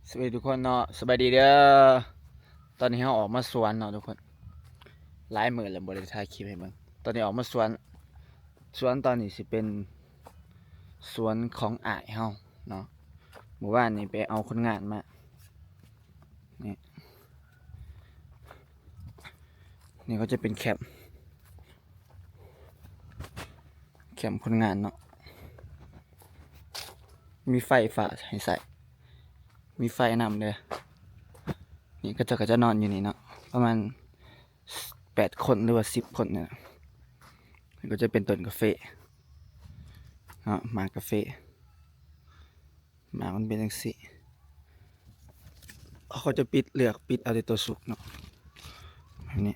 ສະບາຍດີທຸກຄົນເນາະ ສະບາຍດີເດີ. ຕອນນີ້ເຮົາອອກມາສວນເນາະທຸກຄົນ ຫຼາຍມື້ແລ້ວບໍ່ໄດ້ຖ່າຍຄລິບໃຫ້ເບິ່ງ. ຕອນນີ້ອອກມາສວນ ສວນຕອນນີ້ຊິເປັນສວນຂອງອ້າຍເຮົາເນາະ. ມື້ວານນີ້ໄປເອົາຄົນງານມາ ນີ້ ນີ້ກໍຈະເປັນແຄມ ແຄມຄົນງານເນາະ ມີໄຟຟ້າໃຫ້ໃຊ້ ມີໄຟນຳເດີ. ນີ້ເຂົາເຈົ້າກໍຈະນອນຢູ່ນີ້ເນາະ ປະມານແປດຄົນ ຫຼືວ່າສິບຄົນນີ້ແຫຼະ. ນີ້ກໍຈະເປັນຕົ້ນກາເຟເນາະ ໝາກກາເຟ. ໝາກມັນເປັນຈັ່ງຊີ້ ເຂົາຈະປິດ ເລືອກປິດເອົາແຕ່ຕົວສຸກເນາະ ແບບນີ້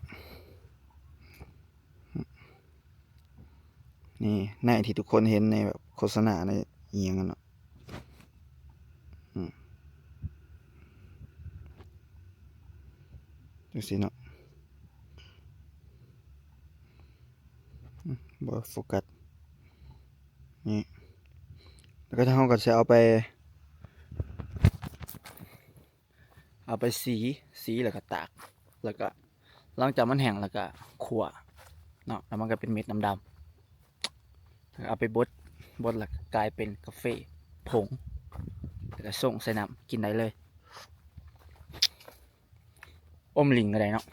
ນີ້ ໃນທີ່ທຸກຄົນເຫັນໃນແບບໂຄສະນາໃນອີ່ຫຍັງຫັ້ນເນາະ ອືມ ຈັ່ງຊີ້ເນາະ ອືມ ບໍ່ໂຟກັດ. ນີ້ ແລ້ວກໍເຮົາກໍຊິເອົາໄປ ເອົາໄປສີ ສີແລ້ວກໍຕາກ ແລ້ວກໍຫຼັງຈາກມັນແຫ້ງແລ້ວກໍຂົ້ວເນາະ ແລ້ວມັນກໍເປັນເມັດດຳໆ ເອົາໄປບົດ ບົດແລ້ວກໍກາຍເປັນກາເຟຜົງ ແລ້ວກໍຊົງໃສ່ນ້ຳກິນໄດ້ເລີຍ. ອົມລິງກໍໄດ້ເນາະ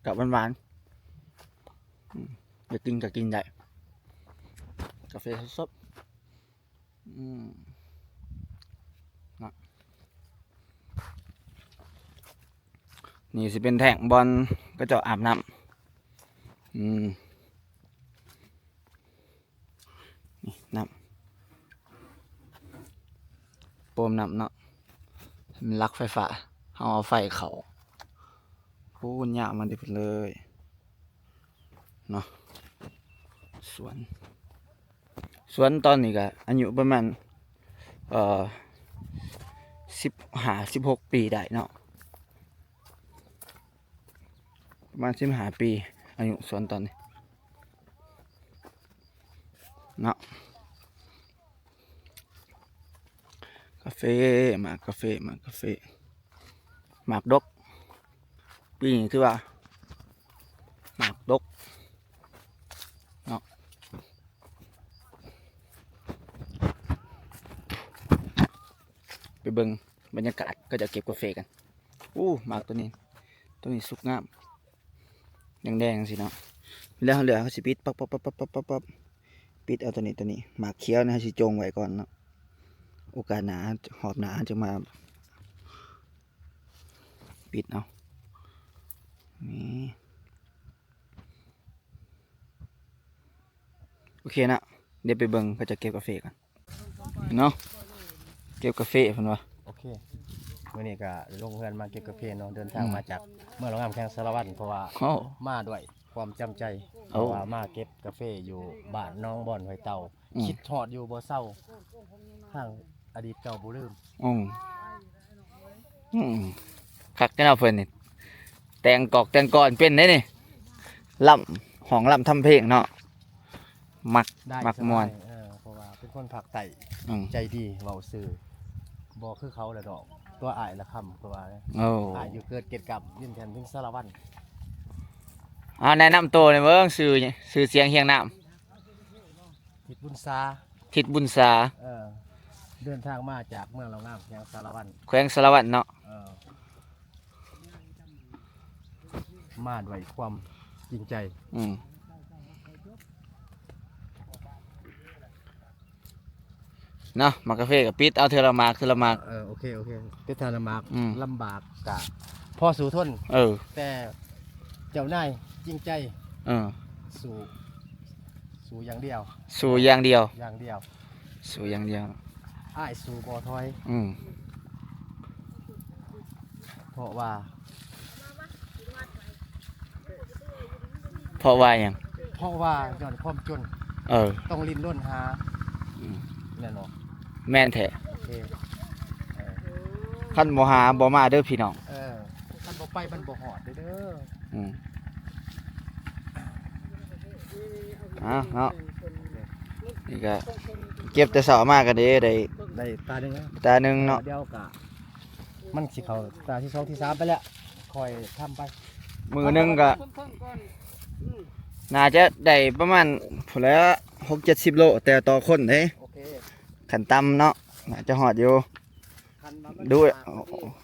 ກໍຫວານໆ ອືມ ຢາກກິນກໍກິນໄດ້ ກາເຟສົດໆ ອືມ ເນາະ ນີ້ຊິເປັນແທ່ງບ່ອນເຂົາເຈົ້າອາບນ້ຳ ອືມ ນີ້ນ້ຳ ປ້ອມນ້ຳເນາະ ມັນຫຼັກໄຟຟ້າ ເຮົາເອົາໄຟເຂົ້າ ໂອ້ ຍາວມາແຕ່ພຸ້ນເລີຍເນາະ. ສວນ ສວນຕອນນີ້ກໍອາຍຸປະມານ ເອີ ສິບຫ້າ ສິບຫົກປີໄດ້ເນາະ. ປະມານສິບຫ້າປີ ອາຍຸສວນຕອນນີ້ເນາະ. ກາເຟ ໝາກກາເຟ ໝາກກາເຟ ໝາກດົກ ປີນີ້ຖືວ່າໝາກດົກເນາະ. ໄປເບິ່ງບັນຍາກາດ ເຂົາເຈົ້າເກັບກາເຟກັນ. ໂອ້ ໝາກໂຕນີ້ ໂຕນີ້ສຸກງາມ ແດງໆ ຈັ່ງຊີ້ເນາະ. ເວລາເຮົາເລືອກ ເຮົາຊິປິດປັບໆ ປິດເອົາໂຕນີ້ ໂຕນີ້ ໝາກຂຽວນີ້ ເຮົາຊິຈົ່ງໄວ້ກ່ອນເນາະ. ໂອກາດໜ້າ ຮອບໜ້າ ເຮົາຈະມາປິດເອົາ. ນີ້ ໂອເຄເນາະ ດຽວໄປເບິ່ງເຂົາເຈົ້າເກັບກາເຟກ່ອນເນາະ. ເກັບກາເຟເພິ່ນວ່າ. ໂອເຄ ມື້ນີ້ກໍລົງເຮືອນມາເກັບກາເຟເນາະ ເດີນທາງ ອືມ ມາຈາກເມືອງລາວງາມ ແຂວງສາລະວັນ ເພາະວ່າ ໂອ້ ມາດ້ວຍຄວາມຈຳໃຈ ໂອ້ ເພາະວ່າມາເກັບກາເຟຢູ່ບ້ານໜອງບອນຫ້ວຍເຕົ່າ ອືມ ຄິດຮອດຢູ່ບໍ່ເຊົາ ທາງອະດີດເກົ່າບໍ່ລືມ. ອືມ ອືມ ຄັກແທ້ເນາະເພິ່ນນີ້ ແຕ່ງກອກແຕ່ງກອນເປັນເດ້ນີ້ ລ່ຳ ຮ້ອງລ່ຳທຳເພງເນາະ ມັກ ໄດ້ ມັກມ່ວນ ສະບາຍ ເອີ ເພາະວ່າເປັນຄົນພາກໃຕ້ ອືມ ໃຈດີ ເວົ້າຊື່ ບໍ່ຄືເຂົາລະດອກ ຕົວອ້າຍລະຄຳ ຄືວ່າ ໂອ້ ອ້າຍຢູ່ເກີດເກດກຳ ດິນແດນເມືອງສາລະວັນ. ອ່າ ແນະນຳໂຕແດ່ເບິ່ງ ຊື່ ຊື່ສຽງຮຽງນາມ. ທິດບຸນສາ ທິດບຸນສາ ເອີ ເດີນທາງມາຈາກເມືອງລາວງາມ ແຂວງສາລະວັນ ແຂວງສາລະວັນເນາະ. ເອີ ມາດ້ວຍຄວາມຈິງໃຈ ອືມ ເນາະ. ໝາກກາເຟກໍປິດເອົາເທື່ອລະໝາກ ເທື່ອລະໝາກ. ເອີ ໂອເຄ ໂອເຄ ປິດເທື່ອລະໝາກ ອືມ ລຳບາກກະພໍສູ້ທົນ ເອີ ແຕ່ເຈົ້ານາຍຈິງໃຈ ເອີ ສູ້ ສູ້ຢ່າງດຽວ ສູ້ຢ່າງດຽວ ຢ່າງດຽວ ສູ້ຢ່າງດຽວ ອ້າຍສູ້ບໍ່ຖອຍ ອືມ ເພາະວ່າ ເພາະວ່າຫຍັງ? ເພາະວ່າຍ້ອນຄວາມຈົນ ເອີ ຕ້ອງດີ້ນລົນຫາ ອືມ ແມ່ນບໍ່? ແມ່ນແທ້ ໂອເຄ ເອີ ຄັນບໍ່ຫາບໍ່ມາເດີພີ່ນ້ອງ ເອີ ຄັນບໍ່ໄປມັນບໍ່ຮອດເດີ ອືມ ອ່າ ເນາະ ນີ້ກະເກັບແຕ່ເຊົ້າມາກະເດ້ ໄດ້ ໄດ້ຕາໜຶ່ງ ຕາໜຶ່ງເນາະ ດຽວກະ ມັນຊິເຂົ້າຕາທີສອງທີສາມໄປແລ້ວ ຄ່ອຍທຳໄປ ມື້ໜຶ່ງກໍ ເທິງໆກ່ອນ ອືມ ໜ້າຈະໄດ້ປະມານພຸ້ນແຫຼະ ຫົກເຈັດສິບໂລ ແຕ່ຕໍ່ຄົນເດ້ ໂອເຄ ຂັ້ນຕ່ຳເນາະ ໜ້າຈະຮອດຢູ່ ຄັນວ່າມັນ ດູ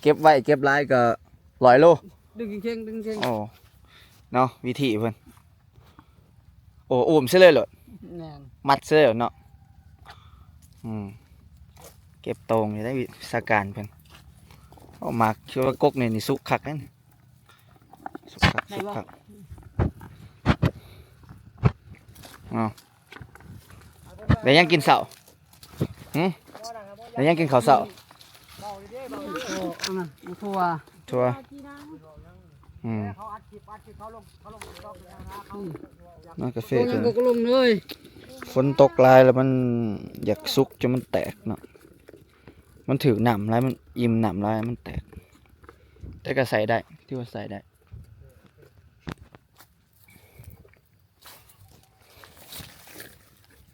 ເກັບໄວ້ເກັບຫຼາຍກໍຮ້ອຍໂລ ດຶງເຄັ່ງໆ ດຶງເຄັ່ງ ໂອ້ ເນາະ ວິທີເພິ່ນ ໂອ້ ອຸ້ມໃສ່ເລີຍໂລດ ແມ່ນ ມັດໃສ່ເລີຍເນາະ ອືມ ເກັບໂຕ່ງຢູ່ໃນວິຊາການເພິ່ນ ໂອ້ ໝາກຄືວ່າກົກນີ້ ນີ້ສຸກຄັກເດ້ ສຸກຄັກ ໄດ້ບໍ່ ສຸກຄັກ ເອົາ ໄດ້ຫຍັງກິນເຊົ້າ? ຫຶ? ໄດ້ຫຍັງກິນເຂົ້າເຊົ້າ? ໂອ້ ອັນນັ້ນ ຖົ່ວ ຖົ່ວ ອືມ ອືມ ນ້ຳກາເຟ ໂອ້ ຍັງກໍລົງເລີຍ ຝົນຕົກຫຼາຍແລ້ວມັນຢາກສຸກຈົນມັນແຕກເນາະ ມັນຖືກນ້ຳຫຼາຍ ມັນອີ່ມນ້ຳຫຼາຍ ມັນແຕກ ແຕ່ກໍໃຊ້ໄດ້ ຖືວ່າໃຊ້ໄດ້.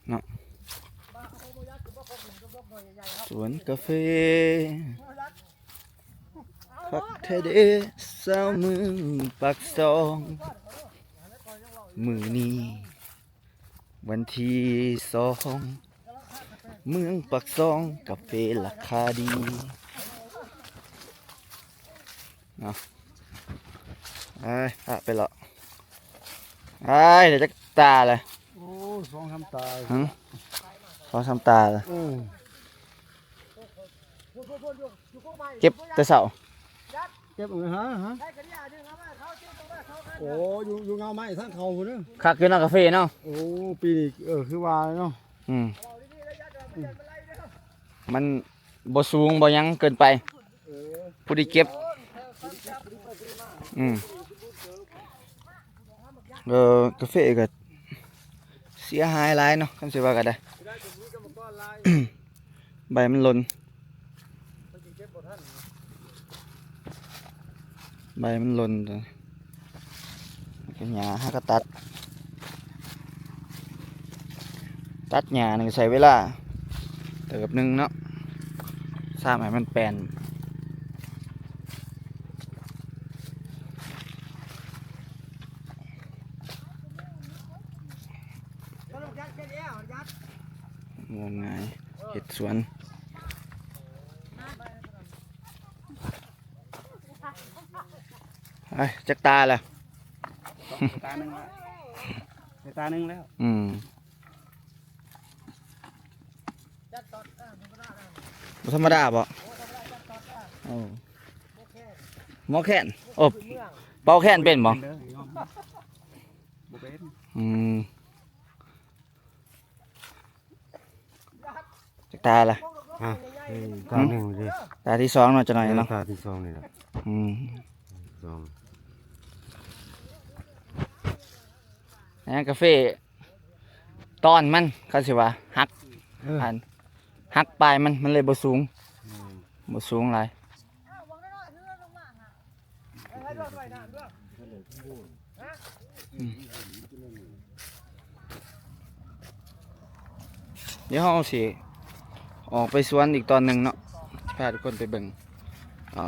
ເນາະ ສວນກາເຟ ຄັກແທ້ເດ້ ຊາວເມືອງປາກຊ່ອງ ມື້ນີ້ວັນທີສອງ ເມືອງປາກຊ່ອງ ກາເຟລາຄາດີ ເນາະ ເອີຍ ພາໄປເລາະ ອ້າຍ ໄດ້ຈັກຕາລະ? ໂອ້ ສອງສາມຕາ ຫຶ? ສອງສາມຕາລະ ເອີ ເກັບແຕ່ເຊົ້າ ເກັບ ຫາ ຫາ ໂອ້ ຢູ່ ຢູ່ເງົາໄມ້ທາງເຂົ້າພຸ້ນເດີ ຄັກຢູ່ເນາະ ກາເຟເນາະ ໂອ້ ປີນີ້ ເອີ ຄືວ່າເນາະ ອືມ ອືມ ມັນບໍ່ສູງບໍ່ຫຍັງເກີນໄປ ເອີ ພໍດີເກັບ ອືມ ເອີ ກາເຟກໍເສຍຫາຍຫຼາຍເນາະ ຄັນຊິວ່າກໍໄດ້ ໃບມັນຫຼົ່ນ ໃບມັນຫຼົ່ນ ແລ້ວກໍຫຍ້າ ເຮົາກໍຕັດ ຕັດຫຍ້ານີ້ກໍໃຊ້ເວລາເຕີບໜຶ່ງເນາະ ຊາມໃຫ້ມັນແປ້ນ ບໍ່ງ່າຍ ເຮັດສວນ ໄອ້ ຈັກຕາລະ? ຕາໜຶ່ງລະ ໄດ້ຕາໜຶ່ງແລ້ວ ອືມ ບໍ່ທຳມະດາບໍ່? ໂອ້ ໝໍແຄນ ໂອ້ ເປົ່າແຄນເປັນບໍ່? ບໍ່ເປັນ ອືມ ຈັກຕາລະ? ຮະ ຕາໜຶ່ງເດ້ ຕາທີສອງເນາະ ຈັກໜ້ອຍເນາະ ຕາທີສອງນີ້ລະ ອືມ ສອງ ແນວກາເຟ ຕອນມັນ ເຂົາຊິວ່າຫັກ ເອີ ອັນ ຫັກປາຍມັນ ມັນເລີຍບໍ່ສູງ ແມ່ນ ບໍ່ສູງຫຼາຍ ອືມ ດຽວເຮົາຊິອອກໄປສວນອີກຕອນໜຶ່ງເນາະ ພາທຸກຄົນໄປເບິ່ງ ເອີ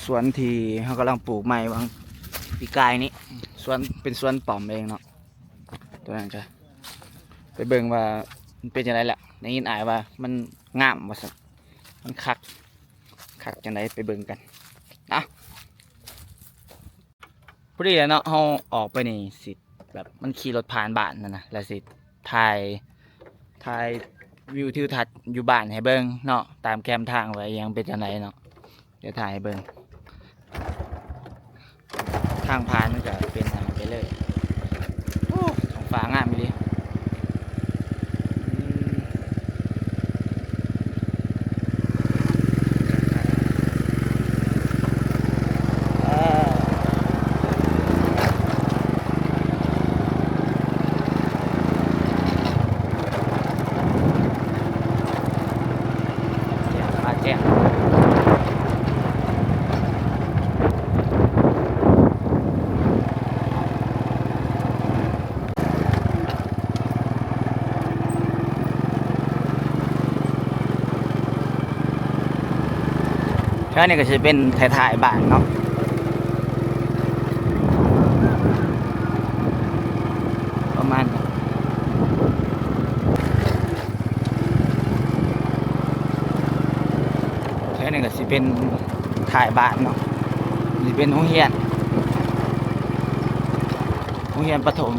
ສວນທີ່ເຮົາກຳລັງປູກໃໝ່ຫວ່າງປີກາຍນີ້ ສວນ ເປັນສວນປ້ອມເອງເນາະ ຕົວນັ້ນກະໄປເບິ່ງວ່າມັນເປັນຈັ່ງໃດແຫຼະ ໄດ້ຍິນອ້າຍວ່າມັນງາມວ່າຊັ້ນ ມັນຄັກ ຄັກຈັ່ງໃດໄປເບິ່ງກັນ ເອົາ ພໍດີແຫຼະເນາະ ເຮົາອອກໄປນີ້ຊິແບບມັນຂີ່ລົດຜ່ານບ້ານນັ້ນນະ ແລ້ວຊິຖ່າຍ ຖ່າຍວິວທິວທັດຢູ່ບ້ານໃຫ້ເບິ່ງເນາະ ຕາມແຄມທາງວ່າອີ່ຫຍັງເປັນຈັ່ງໃດເນາະ ດຽວຖ່າຍໃຫ້ເບິ່ງ ທາງຜ່ານມັນກະເປັນອັນນັ້ນໄປເລີຍ ໂອ້ ທ້ອງຟ້າງາມອີ່ຫຼີ ອືມ ອາ ຟ້າແຈ້ງ ອ ແຖວນີ້ກໍຊິເປັນທ້າຍໆບ້ານເນາະ ປະມານນີ້. ແຖວນີ້ກໍຊິເປັນທ້າຍບ້ານເນາະ ຊິເປັນໂຮງຮຽນ ໂຮງຮຽນປະຖົມ.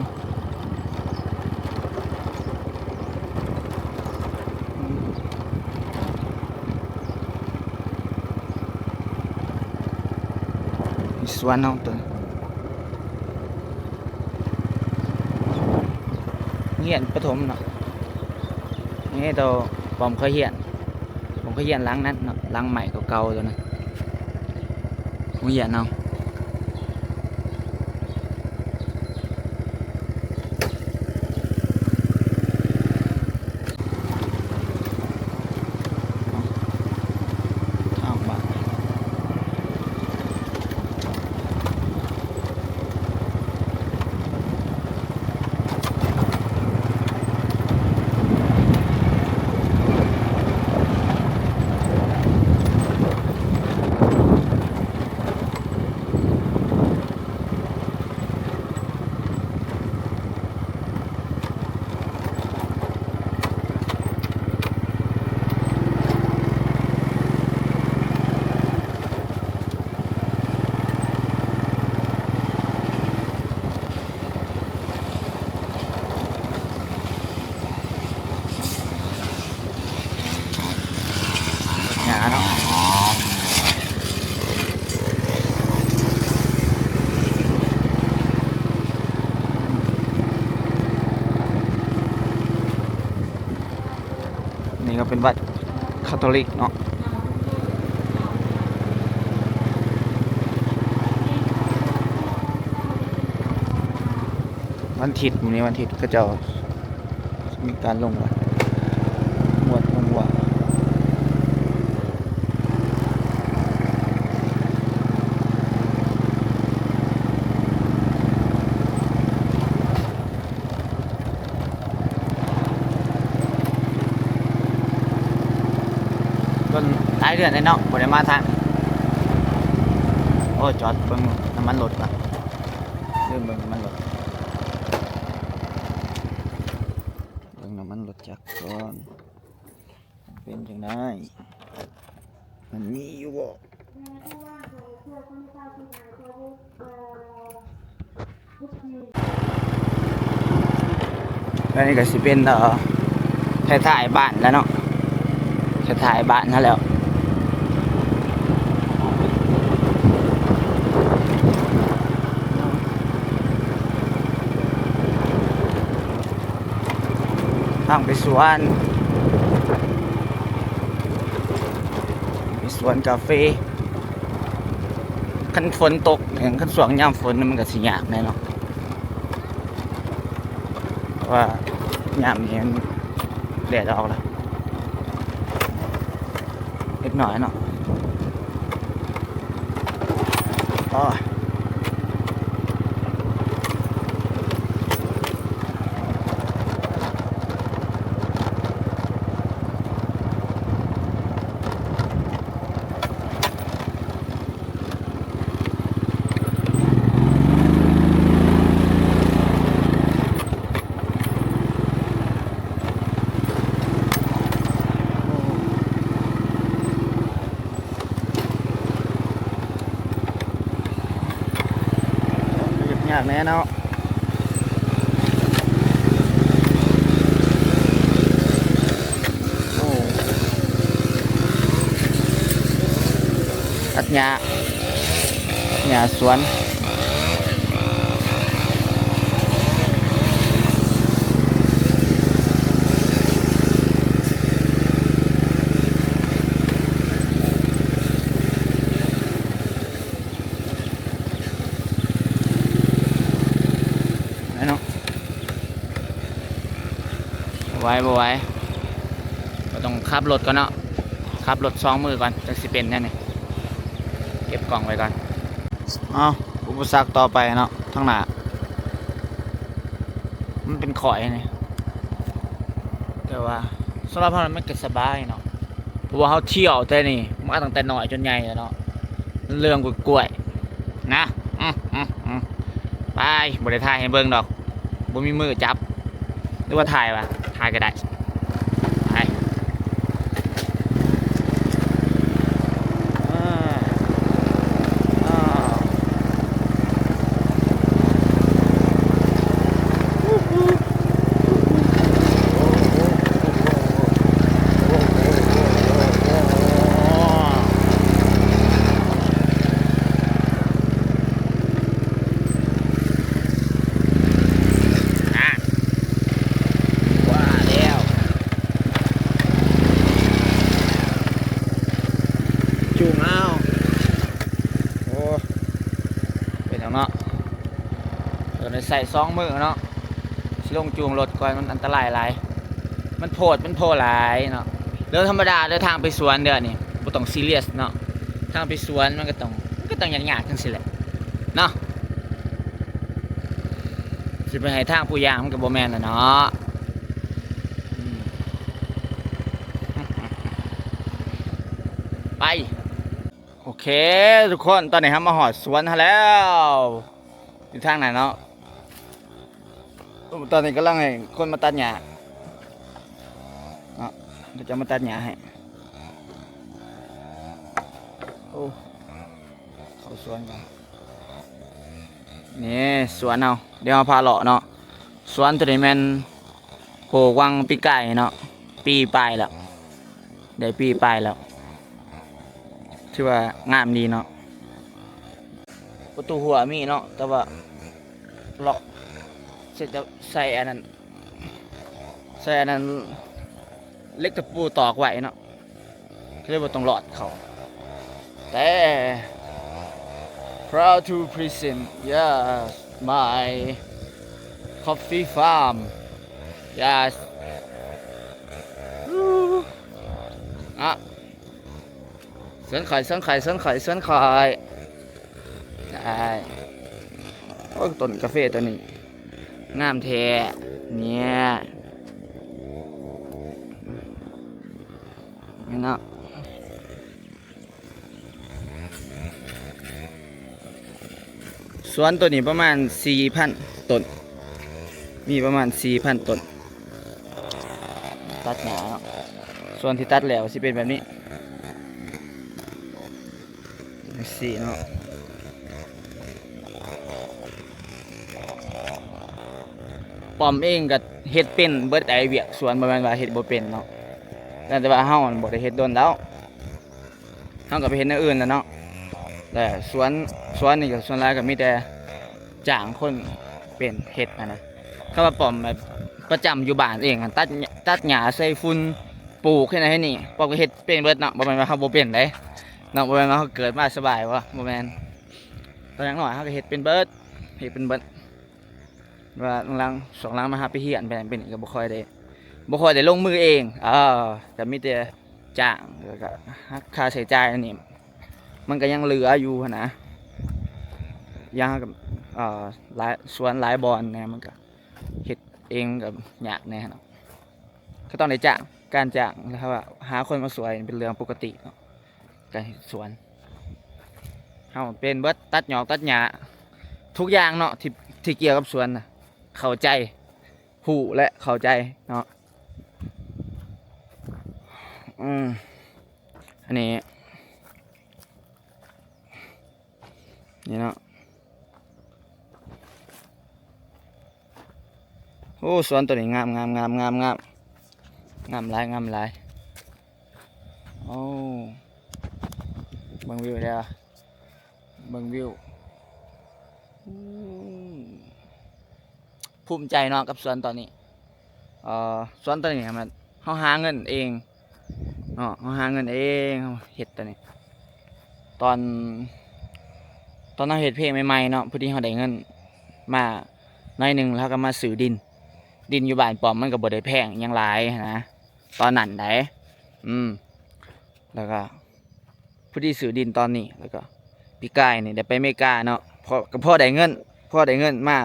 ມີສວນເຮົາຕົວນີ້ ຮຽນປະຖົມເນາະ. ນີ້ໂຕປ້ອມເຄີຍຮຽນ ປ້ອມເຄີຍຮຽນຫຼັງນັ້ນເນາະ ຫຼັງໄມ້ເກົ່າໆຕົວນັ້ນ ໂຮງຮຽນເຮົາ. ຫຍ້າເນາະ ນີ້ກໍເປັນວັດຄາໂທລິກເນາະ. ວັນທິດ ມື້ນີ້ວັນທິດ ເຂົາເຈົ້າມີການລົງວັດ ງວດລົງວາ. ໂດນຫຼາຍເດືອນແລ້ວເນາະ ບໍ່ໄດ້ມາທາງ. ໂອ້ ຈອດເບິ່ງນ້ຳມັນລົດກ່ອນ ລືມເບິ່ງນ້ຳມັນລົດ ເບິ່ງນ້ຳມັນລົດຈັກກ່ອນ. ເປັນຈັ່ງໃດ? ມັນມີຢູ່ບໍ່? ອັນນີ້ກໍຊິເປັນ ເອີ ທ້າຍໆບ້ານແລ້ວເນາະ ທ້າຍໆບ້ານຫັ້ນແລ້ວ. ທາງໄປສວນ ໄປສວນກາເຟ. ຄັນຝົນຕົກ ຄັນຊ່ວງຍາມຝົນມັນກໍຊິຍາກແດ່ເນາະ ເພາະວ່າຍາມນີ້ມັນແດດອອກແລ້ວ ເລັກນ້ອຍເນາະ. ອໍ ຍາກແດ່ເນາະ ໂອ້ ຕັດຫຍ້າ ຫຍ້າສວນ. ໄດ້ເນາະ ບໍ່ໄຫວ ບໍ່ໄຫວ ກໍຕ້ອງຂັບລົດກ່ອນເນາະ ຂັບລົດສອງມື້ກ່ອນ ຈັ່ງຊິເປັນແນວນີ້ ເກັບກ້ອງໄວ້ກ່ອນ. ເອົ້າ ອຸປະສັກຕໍ່ໄປເນາະ ທາງໜ້າ ມັນເປັນຂ້ອຍນີ້ ແຕ່ວ່າສຳລັບເຮົາມັນກໍສະບາຍເນາະ. ເພາະວ່າເຮົາທ່ຽວແຕ່ນີ້ມາຕັ້ງແຕ່ນ້ອຍຈົນໃຫຍ່ແລ້ວເນາະ ເລື່ອງກ້ວຍໆນະ. ອືມໆໆ ໄປ ບໍ່ໄດ້ຖ່າຍໃຫ້ເບິ່ງດອກ ບໍ່ມີມືຈັບ. ຫຼືວ່າຖ່າຍວະ? ຖ່າຍກໍໄດ້. ໄປ ວ່າແລ້ວ ຈູງເອົາ. ໂອ້ ເປັນຫຍັງເນາະ ເອີ ໄດ້ໃຊ້ສອງມື້ເນາະ ຊິລົງຈູງລົດກ່ອນ ມັນອັນຕະລາຍຫຼາຍ ມັນໂພດ ມັນໂພຫຼາຍເນາະ. ເລື່ອງທຳມະດາເດີ ທາງໄປສວນເດີ ອັນນີ້ບໍ່ຕ້ອງຊີຣຽສເນາະ ທາງໄປສວນມັນກໍຕ້ອງ ມັນກໍຕ້ອງຍາກໆ ຈັ່ງຊີ້ແຫຼະເນາະ. ຊິໄປໃຫ້ທາງຜູ້ຍ່າງມັນກໍບໍ່ແມ່ນລະເນາະ. ອືມ ໄປ ໂອເຄທຸກຄົນ ຕອນນີ້ເຮົາມາຮອດສວນເຮົາແລ້ວ ຢູ່ທາງນັ້ນເນາະ. ຕອນນີ້ກຳລັງໃຫ້ຄົນມາຕັດຫຍ້າເນາະ ເຂົາຈະມາຕັດຫຍ້າໃຫ້. ໂອ້ ເຂົ້າສວນກ່ອນ ນີ້ສວນເຮົາ ດຽວເຮົາພາເລາະເນາະ. ສວນໂຕນີ້ແມ່ນປູກຫວ່າງປີກາຍເນາະ ປີປາຍແລ້ວ ໄດ້ປີປາຍແລ້ວ ຖືວ່າງາມດີເນາະ. ປະຕູຮົ້ວມີເນາະ ແຕ່ວ່າເລາະ ໃສ່ ໃສ່ອັນນັ້ນ ໃສ່ອັນນັ້ນ ເຫຼັກຕະປູຕອກໄວ້ເນາະ ກໍເລີຍບໍ່ຕ້ອງລອດເຂົ້າ. ແຕ່ proud to present, yes, my coffee farm, yes. ອະ ສວນຂ້ອຍ ສວນຂ້ອຍ ສວນຂ້ອຍ ສວນຂ້ອຍ ໄດ້. ໂອ້ ຕົ້ນກາເຟໂຕນີ້ງາມແທ້ ເນີ້ຍ ນີ້ເນາະ. ສວນໂຕນີ້ປະມານສີ່ພັນຕົ້ນ ມີປະມານສີ່ພັນຕົ້ນ. ຕັດຫຍ້າເນາະ ສວນທີ່ຕັດແລ້ວຊິເປັນແບບນີ້ ຈັ່ງຊີ້ເນາະ. ປ້ອມເອງກໍເຮັດເປັນເບິດໄອ້ວຽກສວນ ບໍ່ແມ່ນວ່າເຮັດບໍ່ເປັນເນາະ ແຕ່ວ່າເຮົາບໍ່ໄດ້ເຮັດດົນແລ້ວ ເຮົາກໍໄປເຮັດແນວອື່ນແລ້ວເນາະ. ແຕ່ສວນ ສວນນີ້ກໍສ່ວນຫຼາຍກໍມີແຕ່ຈ້າງຄົນເປັນເຮັດຫັ້ນນະ. ຄຳວ່າປ້ອມແບບປະຈຳຢູ່ບ້ານເອງ ຕັດ ຕັດຫຍ້າ ໃສ່ຝຸ່ນ ປູກເຮັດນັ້ນເຮັດນີ້ ປ້ອມກໍເຮັດເປັນເບິດເນາະ ບໍ່ແມ່ນວ່າເຮົາບໍ່ເປັນເດ້ເນາະ. ບໍ່ແມ່ນວ່າເຮົາເກີດມາສະບາຍບໍ່ ບໍ່ແມ່ນ. ຕອນຍັງນ້ອຍເຮົາກໍເຮັດເປັນເບິດ ເຮັດເປັນເບິດ. ວ່າຫຼັງ ຊ່ວງຫຼັງມາຫາໄປຮຽນ ໄປນັ້ນໄປນີ້ກໍບໍ່ຄ່ອຍໄດ້ ບໍ່ຄ່ອຍໄດ້ລົງມືເອງ ເອີ ກໍມີແຕ່ຈ້າງ ແລ້ວກໍຫັກຄ່າໃຊ້ຈ່າຍອັນນີ້ ມັນກໍຍັງເຫຼືອຢູ່ຫັ້ນນະ. ຢ່າງເຮົາກໍ ເອີ ຫຼາຍ ສວນຫຼາຍບ່ອນແດ່ ມັນກໍເຮັດເອງກໍຍາກແດ່ເນາະ ກໍຕ້ອງໄດ້ຈ້າງ. ການຈ້າງ ຫຼືວ່າຫາຄົນມາຊ່ວຍເປັນເລື່ອງປົກກະຕິເນາະ ການເຮັດສວນ. ເຮົາເປັນເບິດ ຕັດຫຍ້ອກຕັດຫຍ້າ ທຸກຢ່າງເນາະ ທີ່ ທີ່ກ່ຽວກັບສວນນະ ເຂົ້າໃຈ ຮູ້ ແລະ ເຂົ້າໃຈເນາະ. ອືມ ອັນນີ້ ນີ້ເນາະ. ໂອ້ ສວນໂຕນີ້ງາມ ງາມ ງາມ ງາມ ງາມ ງາມຫຼາຍ ງາມຫຼາຍ. ໂອ້ ເບິ່ງວິວເດີ້ ເບິ່ງວິວ. ອືມ ພູມໃຈເນາະກັບສວນຕອນນີ້. ເອີ ສວນຕອນນີ້ຫັ້ນ ເຮົາຫາເງິນເອງເນາະ ເຮົາຫາເງິນເອງ ເຮົາເຮັດຕອນນີ້. ຕອນ ຕອນເຮົາເຮັດເພງໃໝ່ໆເນາະ ພໍດີເຮົາໄດ້ເງິນມາໜ້ອຍໜຶ່ງ ແລ້ວເຮົາກໍມາຊື້ດິນ ດິນຢູ່ບ້ານປ້ອມມັນກໍບໍ່ໄດ້ແພງຫຍັງຫຼາຍຫັ້ນນະ ຕອນນັ້ນໃດ໋. ອືມ ແລ້ວກໍ ພໍດີຊື້ດິນຕອນນີ້ ແລ້ວກໍປີກາຍນີ້ໄດ້ໄປເມກາເນາະ ພໍ ກໍພໍໄດ້ເງິນ ພໍໄດ້ເງິນມາ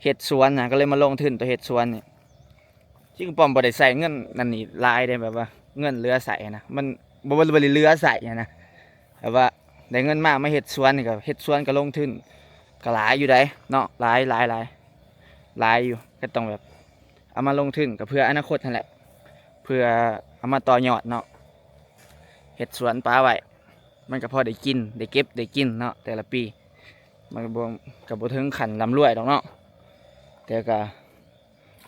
ເຮັດສວນນະ ກໍເລີຍມາລົງທຶນໂຕເຮັດສວນນີ້. ຈິງປ້ອມບໍ່ໄດ້ໃຊ້ເງິນນັ້ນນີ້ຫຼາຍເດ້ ແບບວ່າເງິນເຫຼືອໃຊ້ນະ ມັນ ບໍ່ ບໍ່ ບໍ່ໄດ້ເຫຼືອໃຊ້ຫັ້ນນະ. ແບບວ່າໄດ້ເງິນມາ ມາເຮັດສວນນີ້ກໍ ເຮັດສວນກໍລົງທຶນກໍຫຼາຍຢູ່ໃດ໋ເນາະ ຫຼາຍ ຫຼາຍ ຫຼາຍ ຫຼາຍຢູ່. ກໍຕ້ອງແບບເອົາມາລົງທຶນກໍເພື່ອອະນາຄົດຫັ້ນແຫຼະ ເພື່ອເອົາມາຕໍ່ຍອດເນາະ. ເຮັດສວນປາໄວ້ ມັນກໍພໍໄດ້ກິນ ໄດ້ເກັບໄດ້ກິນເນາະ ແຕ່ລະປີ. ມັນກໍບໍ່ ກໍບໍ່ເຖິງຂັ້ນລ່ຳລວຍດອກເນາະ ແຕ່ກໍ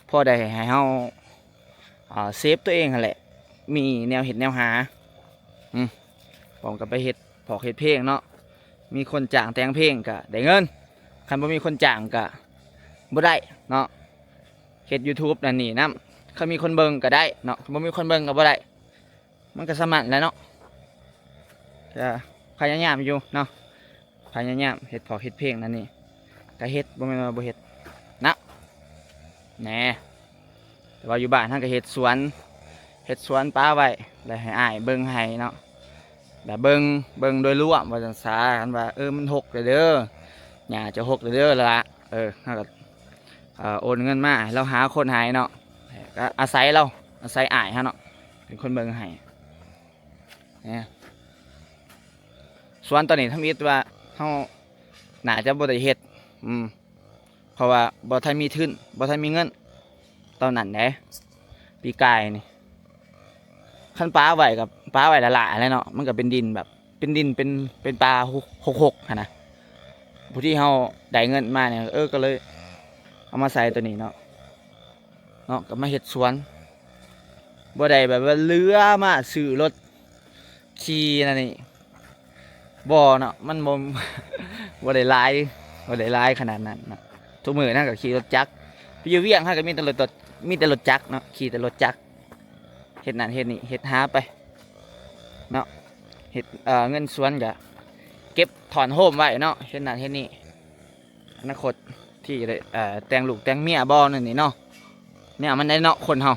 ພໍໄດ້ໃຫ້ເຮົາ ອ່າ ເຊຟຕົວເອງຫັ້ນແຫຼະ ມີແນວເຮັດແນວຫາ. ອື ພ້ອມກັບໄປເຮັດພອກເຮັດເພງເນາະ ມີຄົນຈ້າງແຕ່ງເພງກະໄດ້ເງິນ ຄັນບໍ່ມີຄົນຈ້າງກະບໍ່ໄດ້ເນາະ. ເຮັດ YouTube ນັ້ນນີ້ນຳ ຄັນມີຄົນເບິ່ງກະໄດ້ເນາະ ຄັນບໍ່ມີຄົນເບິ່ງກະບໍ່ໄດ້. ມັນກໍສ່ຳນັ້ນແຫຼະເນາະ ກໍພະຍາຍາມຢູ່ເນາະ ພະຍາຍາມເຮັດພອກເຮັດເພງນັ້ນນີ້ ກໍເຮັດ ບໍ່ແມ່ນວ່າບໍ່ເຮັດນະ ແໜ່. ແຕ່ວ່າຢູ່ບ້ານເຮົາກໍເຮັດສວນ ເຮັດສວນປາໄວ້ ແລ້ວໃຫ້ອ້າຍເບິ່ງໃຫ້ເນາະ ແລ້ວເບິ່ງ ເບິ່ງໂດຍລວມວ່າຊັ້ນສາ ຄັນວ່າ ເອີ ມັນຫົກແລ້ວເດີ ຫຍ້າຈະຫົກແລ້ວເດີລະ ເອີ ເຮົາກໍ ເອີ ໂອນເງິນມາໃຫ້ລາວຫາຄົນໃຫ້ເນາະ ກໍອາໄສລາວ ອາໄສອ້າຍເຮົາເນາະ ເປັນຄົນເບິ່ງໃຫ້. ແໜ່ ສວນຕອນນີ້ທຳອິດວ່າເຮົາໜ້າຈະບໍ່ໄດ້ເຮັດ ອືມ ເພາະວ່າບໍ່ທັນມີທຶນ ບໍ່ທັນມີເງິນຕອນນັ້ນເດ້. ປີກາຍນີ້ ຄັນປາໄວ້ກໍປາໄວ້ຫຼ້າໆແຫຼະເນາະ ມັນກໍເປັນດິນແບບ ເປັນດິນ ເປັນ ເປັນປ່າຫົກຫົກຫັ້ນນະ. ຜູ້ທີ່ເຮົາໄດ້ເງິນມານີ້ ເອີ ກໍເລີຍເອົາມາໃສ່ຕົວນີ້ເນາະ ເນາະ ກໍມາເຮັດສວນ ບໍ່ໄດ້ແບບວ່າເຫຼືອມາຊື້ລົດຂີ່ນັ້ນນີ້ ບໍ່ເນາະ ມັນບໍ່ ບໍ່ໄດ້ຫຼາຍ ບໍ່ໄດ້ຫຼາຍຂະໜາດນັ້ນເນາະ. ທຸກມື້ນັ້ນກໍຂີ່ລົດຈັກ ໄປຢູ່ວຽງເຮົາກໍມີແຕ່ລົດ ມີແຕ່ລົດຈັກເນາະ ຂີ່ແຕ່ລົດຈັກ ເຮັດນັ້ນເຮັດນີ້ ເຮັດຫາໄປເນາະ ເຮັດ ເອີ ເງິນສວນກໍເກັບຖອນໂຮມໄວ້ເນາະ ເຮັດນັ້ນເຮັດນີ້ ອະນາຄົດທີ່ຈະໄດ້ ເອີ ແຕ່ງລູກແຕ່ງເມຍບໍ່ນັ້ນນີ້ເນາະ ແນວມັນໄດ້ເນາະ ຄົນເຮົາ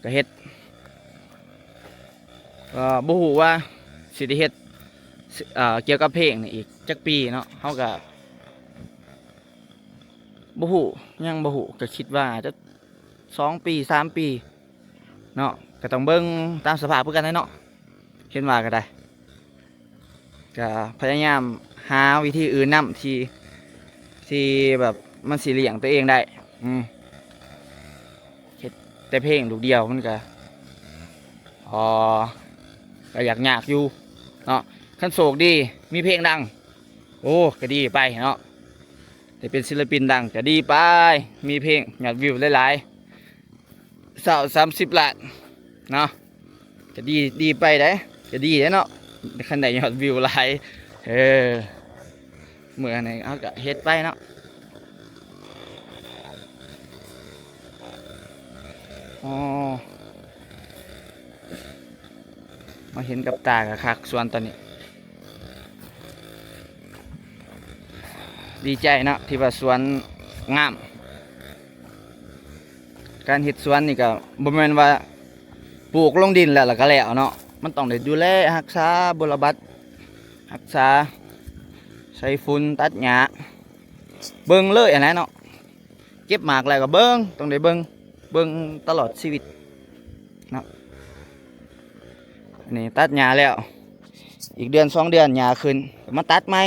ກໍເຮັດ ກໍບໍ່ຮູ້ວ່າຊິໄດ້ເຮັດ ເອີ ກ່ຽວກັບເພງນີ້ອີກຈັກປີເນາະ ເຮົາກໍບໍ່ຮູ້ ຍັງບໍ່ຮູ້ ກໍຄິດວ່າຈະສອງປີ ສາມປີ ເນາະ ກໍຕ້ອງເບິ່ງຕາມສະພາບຄືກັນແຫຼະເນາະ ເຫັນວ່າກໍໄດ້ ກໍພະຍາຍາມຫາວິທີອື່ນນຳທີ່ ທີ່ແບບມັນຊິລ້ຽງຕົວເອງໄດ້ ອືມ ເຮັດແຕ່ເພງລູກດຽວມັນກໍ ອໍ ກໍຢາກຍາກຢູ່ເນາະ. ຄັນໂຊກດີມີເພງດັງ ໂອ້ ກໍດີໄປເນາະ ໄດ້ເປັນສິນລະປິນດັງກໍດີໄປ ມີເພງຍອດວິວຫຼາຍໆ ຊາວ ສາມສິບລ້ານເນາະ ກໍດີ ດີໄປເດ້ ກໍດີເດ້ເນາະ ຄັນໄດ້ຍອດວິວຫຼາຍ ເອີ ເມື່ອນີ້ເຮົາກໍເຮັດໄປເນາະ. ອໍ ມາເຫັນກັບຕາກໍຄັກ ສວນຕອນນີ້ ດີໃຈເນາະ ທີ່ວ່າສວນງາມ. ການເຮັດສວນນີ້ກໍບໍ່ແມ່ນວ່າປູກລົງດິນແລ້ວ ແລ້ວກໍແລ້ວເນາະ ມັນຕ້ອງໄດ້ດູແລ ຮັກສາບົວລະບັດ ຮັກສາ ໃສ່ຝຸ່ນ ຕັດຫຍ້າ ເບິ່ງເລີຍຫັ້ນແຫຼະເນາະ. ເກັບໝາກແລ້ວກໍເບິ່ງ ຕ້ອງໄດ້ເບິ່ງ ເບິ່ງຕະຫຼອດຊີວິດເນາະ. ອັນນີ້ຕັດຫຍ້າແລ້ວ ອີກເດືອນສອງເດືອນຫຍ້າຂຶ້ນ ກໍມາຕັດໃໝ່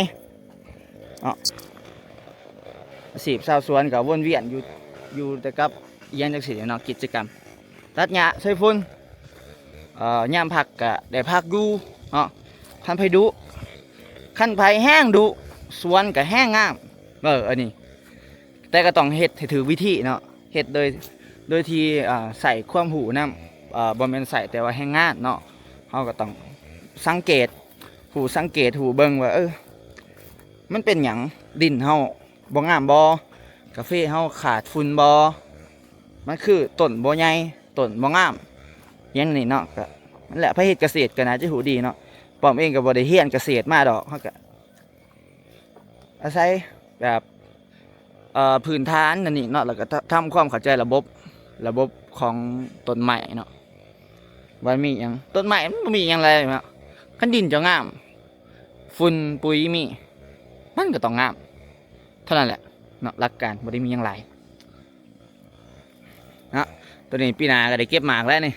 ເນາະ. ອາຊີບຊາວສວນກໍວົນວຽນຢູ່ ຢູ່ແຕ່ກັບອີຫຍັງຈັ່ງຊີ້ເນາະ ກິດຈະກຳ ຕັດຫຍ້າ ໃສ່ຝຸ່ນ ເອີ ຍາມພັກກໍໄດ້ພັກຢູ່ເນາະ. ຄັນໃຜດຸ ຄັນໃຜແຮງດຸ ສວນກໍແຮງງາມ ເອີ ອັນນີ້ ແຕ່ກໍຕ້ອງເຮັດໃຫ້ຖືກວິທີເນາະ ເຮັດໂດຍ ໂດຍທີ່ ເອີ ໃຊ້ຄວາມຮູ້ນຳ ເອີ ບໍ່ແມ່ນໃຊ້ແຕ່ວ່າແຮງງານເນາະ. ເຮົາກໍຕ້ອງສັງເກດ ຮູ້ສັງເກດ ຮູ້ເບິ່ງວ່າ ເອີ ມັນເປັນຫຍັງ ດິນເຮົາບໍ່ງາມບໍ່ ກາເຟເຮົາຂາດຝຸ່ນບໍ່ ມັນຄືຕົ້ນບໍ່ໃຫຍ່ ຕົ້ນບໍ່ງາມ ຫຍັງນີ້ເນາະ. ກໍນັ້ນແຫຼະ ໃຜເຮັດກະເສດກໍໜ້າຈະຮູ້ດີເນາະ. ປ້ອມເອງກໍບໍ່ໄດ້ຮຽນກະເສດມາດອກ ເຮົາກໍ ອາໄສແບບ ເອີ ພື້ນຖານອັນນີ້ເນາະ ແລ້ວກໍທຳ ທຳຄວາມເຂົ້າໃຈລະບົບ ລະບົບຂອງຕົ້ນໄມ້ເນາະ ວ່າມີຫຍັງ. ຕົ້ນໄມ້ມັນບໍ່ມີຫຍັງຫຼາຍເນາະ ຄັນດິນເຈົ້າງາມ ຝຸ່ນປຸຍມີ ມັນກໍຕ້ອງງາມເທົ່ານັ້ນແຫຼະເນາະ. ຫຼັກການບໍ່ໄດ້ມີຫຍັງຫຼາຍ ເນາະ. ໂຕນີ້ປີໜ້າກໍໄດ້ເກັບໝາກແລ້ວນີ້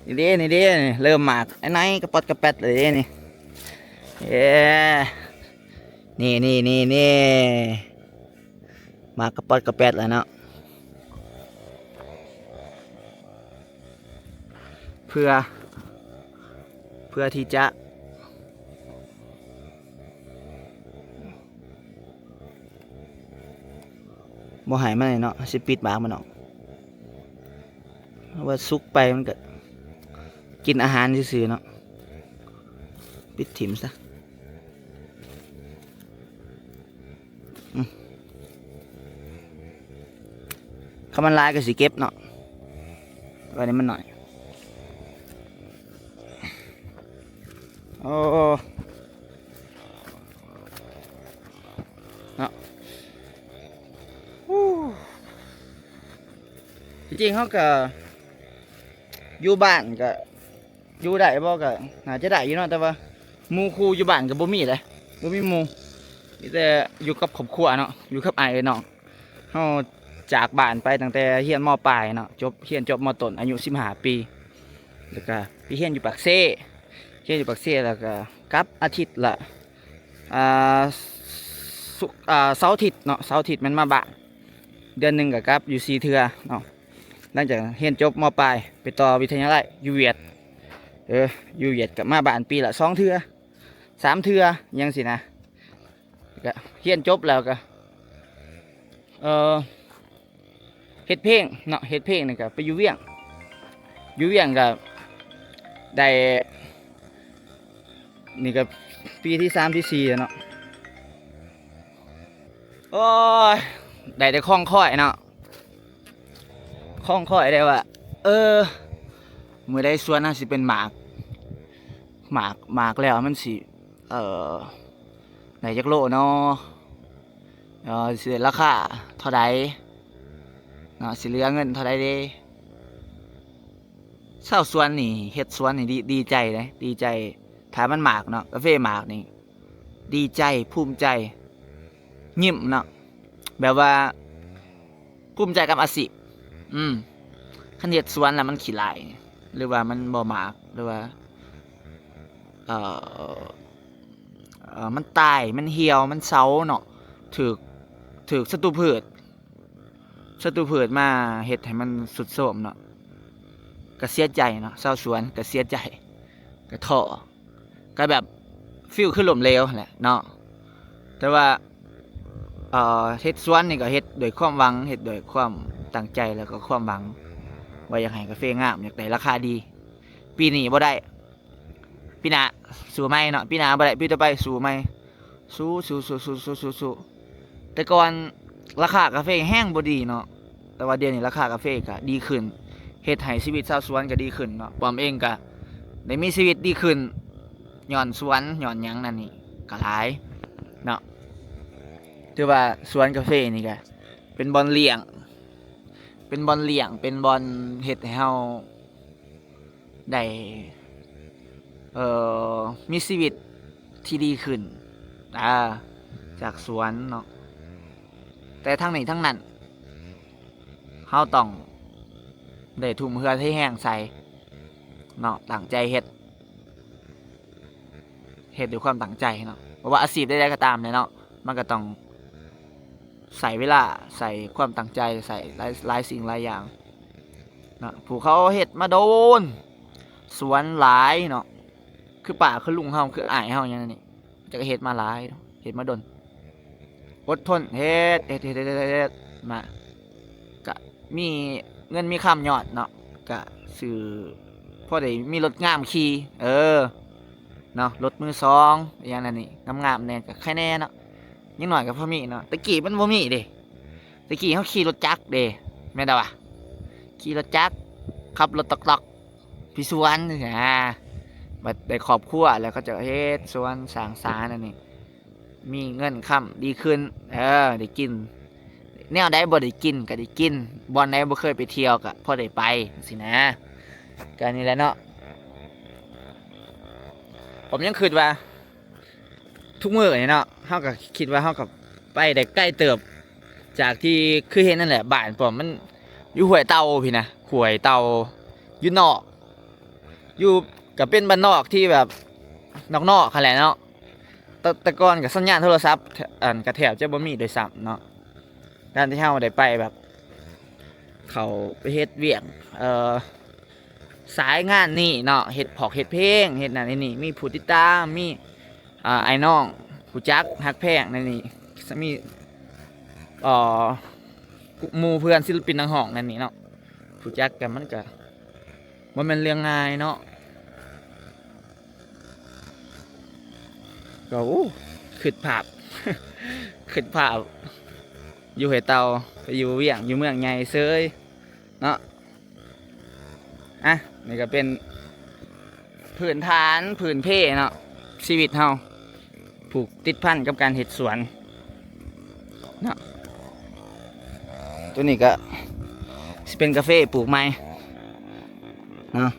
ນີ້ເດ້ ນີ້ເດ້ ນີ້ເລີ່ມໝາກ ໄອ້ໄນກະປອດກະແປດເລີຍເດ້ນີ້ ເອີ ນີ້ ນີ້ ນີ້ ນີ້ ໝາກກະປອດກະແປດແລ້ວເນາະ ເພື່ອ ເພື່ອທີ່ຈະ ບໍ່ໃຫ້ມັນເນາະ ຊິປິດປາກມັນອອກ ເພາະວ່າສຸກໄປມັນກະກິນອາຫານຊື່ໆເນາະ ປິດຖິ້ມຊະ ອືມ ຄັນມັນຫຼາຍກໍຊິເກັບເນາະ ວ່ານີ້ມັນໜ້ອຍ ໂອ້ ເນາະ ທີ່ຈິງເຮົາກໍຢູ່ບ້ານກໍ ຢູ່ໄດ້ບໍ່ ກໍໜ້າຈະໄດ້ຢູ່ເນາະ ແຕ່ວ່າໝູ່ຄູ່ຢູ່ບ້ານກໍບໍ່ມີເດ້ ບໍ່ມີໝູ່ ມີແຕ່ຢູ່ກັບຄອບຄົວເນາະ ຢູ່ກັບອ້າຍເອື້ອຍນ້ອງ ເຮົາຈາກບ້ານໄປຕັ້ງແຕ່ຮຽນ ມ.ປາຍເນາະ ຈົບ ຮຽນຈົບ ມ.ຕົ້ນ ອາຍຸສິບຫ້າປີ ແລ້ວກໍໄປຮຽນຢູ່ປາກເຊ ຮຽນຢູ່ປາກເຊ ແລ້ວກໍກັບອາທິດລະ ອ່າ ສຸກ ອ່າ ເສົາອາທິດເນາະ ເສົາອາທິດແມ່ນມາບ້ານ ເດືອນໜຶ່ງກໍກັບຢູ່ສີ່ເທື່ອເນາະ ຫຼັງຈາກຮຽນຈົບ ມ.ປາຍ ໄປຕໍ່ວິທະຍາໄລຢູ່ຫວຽດ ເອີ ຢູ່ຫວຽດກໍມາບ້ານປີລະສອງເທື່ອ ສາມເທື່ອ ຫຍັງຊີ້ນະ ກໍຮຽນຈົບແລ້ວກໍ ເອີ ເຮັດເພງເນາະ ເຮັດເພງນີ້ກໍໄປຢູ່ວຽງ ຢູ່ວຽງກໍໄດ້ ນີ້ກໍປີທີສາມທີສີ່ແລ້ວເນາະ ໂອ້ຍ ໄດ້ແຕ່ຄອງຄອຍເນາະ ຄອງຄອຍໄດ້ວ່າ ເອີ ມື້ໃດສວນເຮົາຊິເປັນໝາກ ໝາກ ໝາກແລ້ວມັນຊິ ເອີ ໄດ້ຈັກໂລເນາະ ເອີ ຊິໄດ້ລາຄາເທົ່າໃດເນາະ ຊິເຫຼືອເງິນເທົ່າໃດເດ. ຊາວສວນນີ້ ເຮັດສວນນີ້ດີ ດີໃຈເດ້ ດີໃຈ ຖ້າມັນໝາກເນາະ ກາເຟໝາກນີ້ ດີໃຈ ພູມໃຈ ຍິ້ມເນາະ ແບບວ່າພູມໃຈກັບອາຊີບ ອືມ ຄັນເຮັດສວນແລ້ວມັນຂີ້ຮ້າຍ ຫຼືວ່າມັນບໍ່ໝາກ ຫຼືວ່າ ເອີ ເອີ ມັນຕາຍ ມັນຫ່ຽວ ມັນເຊົາເນາະ ຖືກ ຖືກສັດຕູພືດ ສັດຕູພືດມາເຮັດໃຫ້ມັນຊຸດໂຊມເນາະ ກໍເສຍໃຈເນາະ ຊາວສວນກໍເສຍໃຈ ກໍທໍ້ ກໍແບບຟີລຄືລົ້ມເຫຼວຫັ້ນແຫຼະເນາະ ແຕ່ວ່າ ເອີ ເຮັດສວນນີ້ກໍເຮັດດ້ວຍຄວາມຫວັງ ເຮັດດ້ວຍຄວາມຕັ້ງໃຈ ແລ້ວກໍຄວາມຫວັງວ່າຢາກໃຫ້ກາເຟງາມ ຢາກໄດ້ລາຄາດີ ປີນີ້ບໍ່ໄດ້ ປີໜ້າສູ້ໃໝ່ເນາະ ປີໜ້າບໍ່ໄດ້ ປີຕໍ່ໄປສູ້ໃໝ່ ສູ້ ສູ້ ສູ້ ສູ້ ສູ້ ສູ້ ແຕ່ກ່ອນລາຄາກາເຟແຮງບໍ່ດີເນາະ ແຕ່ວ່າດຽວນີ້ລາຄາກາເຟກໍດີຂຶ້ນ ເຮັດໃຫ້ຊີວິດຊາວສວນກໍດີຂຶ້ນເນາະ ປ້ອມເອງກໍໄດ້ມີຊີວິດດີຂຶ້ນ ຍ້ອນສວນ ຍ້ອນຫຍັງນັ້ນນີ້ກໍຫຼາຍເນາະ ຖືວ່າສວນກາເຟນີ້ກໍເປັນບ່ອນລ້ຽງ ເປັນບ່ອນລ້ຽງ ເປັນບ່ອນເຮັດໃຫ້ເຮົາ ໄດ້ ເອີ ມີຊີວິດທີ່ດີຂຶ້ນ ອາ ຈາກສວນເນາະ ແຕ່ທັງນີ້ທັງນັ້ນ ເຮົາຕ້ອງໄດ້ທຸ່ມເຫື່ອໄຖແຮງໃສ່ເນາະ ຕັ້ງໃຈເຮັດ ເຮັດດ້ວຍຄວາມຕັ້ງໃຈເນາະ ບໍ່ວ່າອາຊີບໃດໆກໍຕາມແຫຼະເນາະ ມັນກໍຕ້ອງໃຊ້ເວລາ ໃຊ້ຄວາມຕັ້ງໃຈ ໃຊ້ຫຼາຍ ຫຼາຍສິ່ງຫຼາຍຢ່າງເນາະ ຜູ້ເຂົາເຮັດມາດົນ ສວນຫຼາຍເນາະ ຄືປ້າຄືລຸງເຮົາ ຄືອ້າຍເຮົາຫຍັງນີ້ ເຂົາເຈົ້າກໍເຮັດມາຫຼາຍເນາະ ເຮັດມາດົນ ອົດທົນເຮັດ ເຮັດ ເຮັດ ເຮັດ ເຮັດ ເຮັດມາ ກະມີເງິນມີຄຳຍອດເນາະ ກະຊື້ ພໍໄດ້ມີລົດງາມຂີ່ ເອີ ເນາະ ລົດມືສອງ ອີ່ຫຍັງນັ້ນນີ້ ງາມໆແດ່ ກະໃຄແດ່ເນາະ ຢ່າງໜ້ອຍກະພໍມີເນາະ ແຕ່ກີ້ມັນບໍ່ມີເດ້ ແຕ່ກີ້ເຮົາຂີ່ລົດຈັກເດ້ ແມ່ນດາວະ ຂີ່ລົດຈັກ ຂັບລົດຕ໊ອກໆ ໄປສວນ ອາ ບັດໄດ້ຄອບຄົວແລ້ວ ເຂົາເຈົ້າເຮັດສວນສ້າງສານອັນນີ້ ມີເງິນຄຳດີຂຶ້ນ ເອີ ໄດ້ກິນ ແນວໃດບໍ່ໄດ້ກິນກໍໄດ້ກິນ ບ່ອນໃດບໍ່ເຄີຍໄປທ່ຽວກໍພໍໄດ້ໄປ ຈັ່ງຊີ້ນະ ກໍນີ້ແຫຼະເນາະ ຜົມຍັງຄິດວ່າ ທຸກມື້ນີ້ເນາະ ເຮົາກໍຄິດວ່າເຮົາກໍໄປໄດ້ໄກເຕີບ ຈາກທີ່ຄືເຫັນນັ້ນແຫຼະ ບ້ານປ້ອມມັນຢູ່ຫ້ວຍເຕົ່າພີ້ນະ ຂ້ວຍເຕົ່າຢູ່ນອກ ຢູ່ ກໍເປັນບ້ານນອກທີ່ແບບນອກໆຫັ້ນແຫຼະເນາະ. ແຕ່ ແຕ່ກ່ອນກໍສັນຍານໂທລະສັບ ອັນ ກໍແທບຈະບໍ່ມີດ້ວຍຊ້ຳເນາະ. ການທີ່ເຮົາໄດ້ໄປແບບ ເຂົ້າໄປເຮັດວຽກ ເອີ ສາຍງານນີ້ເນາະ ເຮັດພອກເຮັດເພງ ເຮັດນັ້ນເຮັດນີ້ ມີຜູ້ຕິດຕາມ ມີ ອ່າ ອ້າຍນ້ອງຮູ້ຈັກຮັກແພງໃນນີ້ ມີ ເອີ ໝູ່ເພື່ອນສິລະປິນນັກຮ້ອງໃນນີ້ເນາະ ຮູ້ຈັກກັນ ມັນກະບໍ່ແມ່ນເລື່ອງງ່າຍເນາະ. ກໍ ໂອ້ ຄິດພາບ ຄິດພາບຢູ່ຫ້ວຍເຕົ່າ ໄປຢູ່ວຽງ ຢູ່ເມືອງໃຫຍ່ເສີຍເນາະ. ອ່ະ ນີ້ກໍເປັນພື້ນຖານພື້ນເພເນາະ ຊີວິດເຮົາ ຜູກຕິດພັນກັບການເຮັດສວນເນາະ. ຕົວນີ້ກໍຊິເປັນກາເຟປູກໃໝ່ເນາະ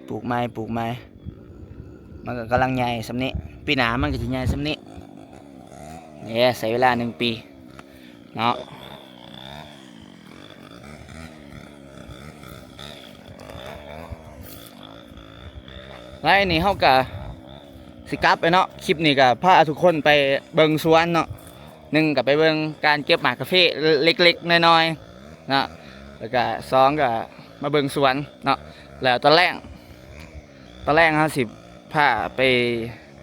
ປູກໃໝ່ ປູກໃໝ່ ມັນກໍກຳລັງໃຫຍ່ສ່ຳນີ້ ປີໜ້າມັນກໍຊິໃຫຍ່ສ່ຳນີ້. ນີ້ໃຊ້ເວລາໜຶ່ງປີເນາະ. ແລ້ວນີ້ເຮົາກະຊິກັບແລ້ວເນາະ. ຄລິບນີ້ກະພາທຸກຄົນໄປເບິ່ງສວນເນາະ. ໜຶ່ງກະໄປເບິ່ງການເກັບໝາກກາເຟເລັກໆນ້ອຍໆເນາະ ແລ້ວກະສອງກະມາເບິ່ງສວນເນາະ. ແລ້ວຕອນແລງ ຕອນແລງເຮົາຊິພາໄປ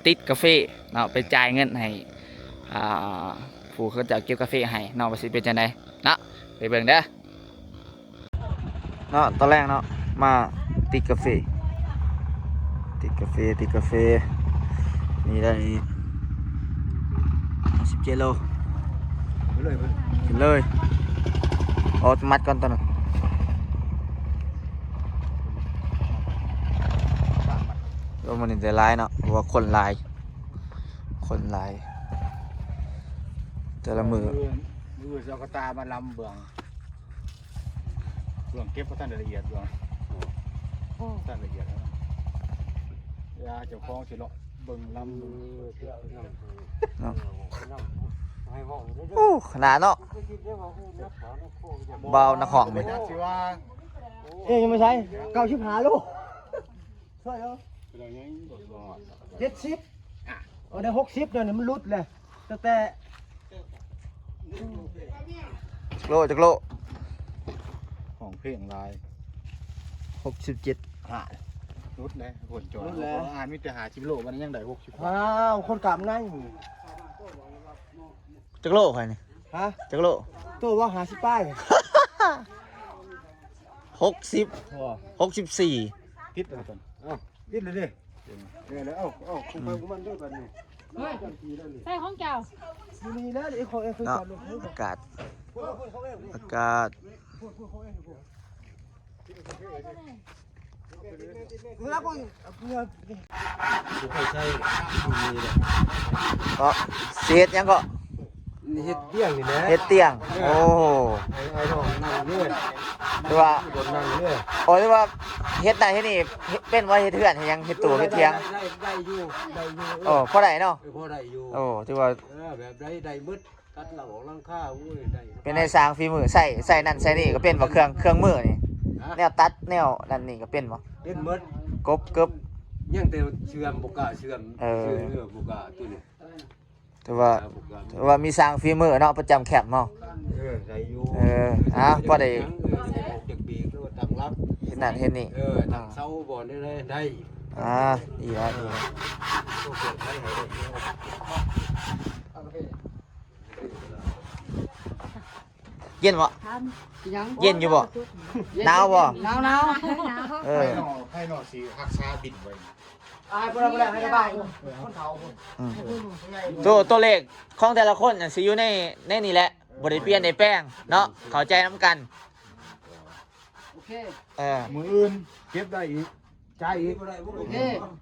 ຕິດກາເຟເນາະ ໄປຈ່າຍເງິນໃຫ້ ອ່າ ຜູ້ເຂົາເຈົ້າເກັບກາເຟໃຫ້ເນາະ ວ່າຊິເປັນຈັ່ງໃດເນາະ. ໄປເບິ່ງເດີ. ເນາະ ຕອນແລງເນາະ ມາຕິດກາເຟ ຕິດກາເຟ ຕິດກາເຟ ນີ້ໄດ້ສິບເຈັດໂລ ຂຶ້ນເລີຍ ຂຶ້ນເລີຍ. ເອົາມັດກ່ອນຕອນນັ້ນ. ໂອ້ ມື້ນີ້ໄດ້ຫຼາຍເນາະ ເພາະວ່າຄົນຫຼາຍ ຄົນຫຼາຍ ແຕ່ລະມື້. ມື້ ມື້ຊິເອົາກະຕ່າມາລຳເບື້ອງ ເບື້ອງເກັບບໍ່ທັນໄດ້ລະອຽດ ເບື້ອງ ບໍ່ທັນລະອຽດ ເຈົ້າຂອງຊິເລາະເບິ່ງລຳ ເນາະ. ໂອ້ ຂະໜາດເນາະ ບ່າວນັກຮ້ອງ ເປັນຫຍັງຊິວ່າ ເອີ ຍັງບໍ່ໃສ່ ເກົ້າສິບຫ້າໂລ ຊ່ວຍເອົາ ເຈັດສິບ ເອົາໄດ້ຫົກສິບ ດຽວນີ້ມັນຫຼຸດແລ້ວ ຕັ້ງແຕ່ ຈັກໂລ ຈັກໂລ ຮ້ອງເພງຫຼາຍ ຫົກສິບເຈັດ ຫ້າ ຫຼຸດແລ້ວ ຄົນຈອຍ ເອົາແລ້ວ ອ່ານມີແຕ່ຫ້າສິບໂລ ບັດນີ້ຍັງໄດ້ຫົກສິບ ອ້າວ ຄົນກາມໃນ ຈັກໂລຂ້ອຍນີ້ ຮະ ຈັກໂລ ໂຕວ່າຫ້າສິບປາຍ ຫົກສິບ ຫົກສິບສີ່ ຕິດແລ້ວ ຕິດແລ້ວເດ້. ເອີ ເອົາ ເອົາ ຂອງໃຜຂອງມັນເດີບັດນີ້ ເຮີ້ຍ ໃສ່ຂອງເຈົ້າ ຢູ່ນີ້ແຫຼະ ເອ ຂອງເອ ເນາະ. ອາກາດ ອາກາດ ເນາະ ຊິເຮັດຫຍັງເກາະ? ນີ້ເຮັດຕຽງນີ້ແຫຼະ ເຮັດຕຽງ ເອີ ໂອ້ ໄອ້ ໄອ້ນ້ອງນັ່ງເດີ ຄືວ່າ ຄົນນັ່ງເດີ ໂອ້ ຄືວ່າເຮັດນັ້ນເຮັດນີ້ ເຮັດເປັນບໍ່? ເຮັດເຮືອນເຮັດຫຍັງ ເຮັດຕູ້ເຮັດຖຽງ ໄດ້ ໄດ້ ໄດ້ຢູ່ ໄດ້ຢູ່ ເອີ ໂອ້ ພໍໄດ້ເນາະ ເອີ ພໍໄດ້ຢູ່ ໂອ້ ຖືວ່າ ເອີ ແບບໃດໄດ້ໝົດ ຕັດຫຼັງອອກຫຼັງຄາ ໂອ້ຍ ໄດ້ ເປັນນາຍຊ່າງຝີມື ໃຊ້ ໃຊ້ນັ້ນໃຊ້ນີ້ກໍເປັນບໍ່? ເຄື່ອງ ເຄື່ອງມືນີ້ ຮະ ແນວຕັດແນວນັ້ນນີ້ກໍເປັນບໍ່? ເປັນໝົດ ກົບເກີບ ຍັງແຕ່ເຊື່ອມ ບໍ່ກ້າເຊື່ອມ ເອີ ເຊື່ອມ ເອີ ບໍ່ກ້າຕົວນີ້ ຖືວ່າ ຖືວ່າມີຊ່າງຝີມືເນາະ ປະຈຳແຄມເຮົາ ເອີ ໄດ້ຢູ່ ເອີ ອ່າ ພໍໄດ້ ເອີ ອອກຈາກເບກ ຕັ້ງຫຼັກ ເຮັດນັ້ນເຮັດນີ້ ເອີ ຕັ້ງເສົາບ່ອນໃດໆ ໄດ້ ອ່າ ດີແລ້ວ ດີແລ້ວ ເຢັນບໍ່? ຫຍັງ? ເຢັນຢູ່ບໍ່? ເຢັນ ໜາວບໍ່? ໜາວໆ ເອີ ໄພນອກ ໄພນອກຊິຮັກສາບິນໄວ້ ອາຍ ບໍ່ໄດ້ ບໍ່ໄດ້ ໃຫ້ໄດ້ ຄົນເຖົ້າ ອືມ ໂຕ ໂຕເລກຂອງແຕ່ລະຄົນນະ ຊິຢູ່ໃນ ໃນນີ້ແຫຼະ ບໍ່ໄດ້ປ່ຽນໄດ້ແປງເນາະ ເຂົ້າໃຈນຳກັນ ໂອເຄ ເອີ ມື້ອື່ນເກັບໄດ້ອີກ ຈ່າຍອີກ ໂອເຄ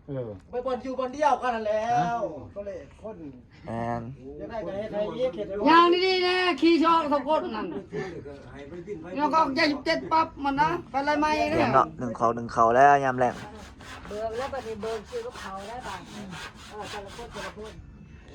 ເອີ ໄປບ່ອນຢູ່ບ່ອນດຽວກັນຫັ້ນແຫຼ້ວ ໂຕເລກຄົນ ແມ່ນ ຢາກໄດ້ກໍເຮັດໃຫ້ອີກ ເຮັດໃຫ້ ຍ່າງດີໆແດ່ ຂີ່ຊອກສອງຄົນນັ້ນ ແລ້ວກໍໃຈເຈັດປັບມັນນະ ໄປໄລ່ໃໝ່ເດ້ ເນາະ ໜຶ້ງເຂົ້າ ໜຶ້ງເຂົ້າແລ້ວຍາມແລງ ເບີກແລ້ວ ບັດນີ້ເບີກຊື້ກັບເຂົາໄດ້ບາດນີ້ ເອີ ແຕ່ລະຄົນ ແຕ່ລະຄົນ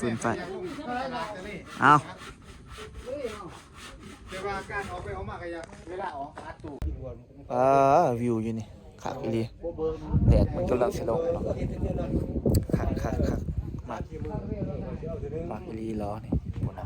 ຟືນໄຟ. ເອົາ ອ່າ ວິວຢູ່ນີ້ຄັກອີ່ຫຼີ ແດດມັນກຳລັງຊິລົງເນາະ. ຄັກໆໆ ມັກ ມັກອີ່ຫຼີຫຼໍນີ້ ພຸ້ນນະ.